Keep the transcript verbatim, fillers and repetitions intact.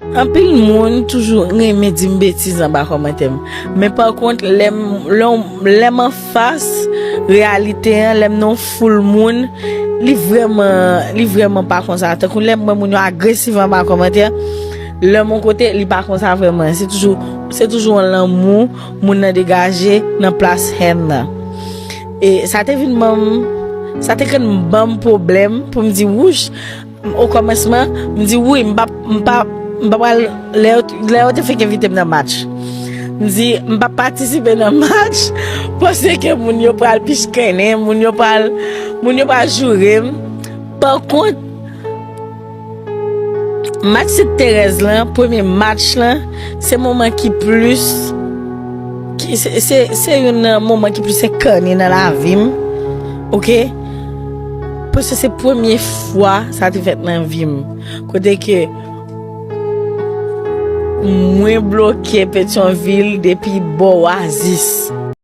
Anpil moun toujou renmen di m betiz anba kòmantè m. Men pa kont, lè m, lè m, lè m anfas reyalite an, lè m nan yon foul moun, li vrèman, li vrèman pa konsa. Tankou lè m wè moun yo agresif anba kòmantè, lè m yon kote, li pa konsa vrèman. Se toujou, se toujou yon lanmou moun nan degaje nan plas hèn nan. E sa te vin ban m, sa te konn ban m pwoblèm pou m di, wouch, o kòmansman, m di, wi, m pa, m pa, m pa pral, lè yo, lè yo te fenk envite m nan match. M di, m pa patisipe nan match, paske moun yo pral pichkennen, moun yo pral, moun yo pral joure m. Pa kont, match Sent Terèz lan, premye match lan, se moman ki plis, ki, se, se, se youn nan moman ki plis enkane nan lavi m, oke? Paske se premye fwa sa te fèt nan vi m. Kote ke mwen bloke Petyonvil depi bò Oasis.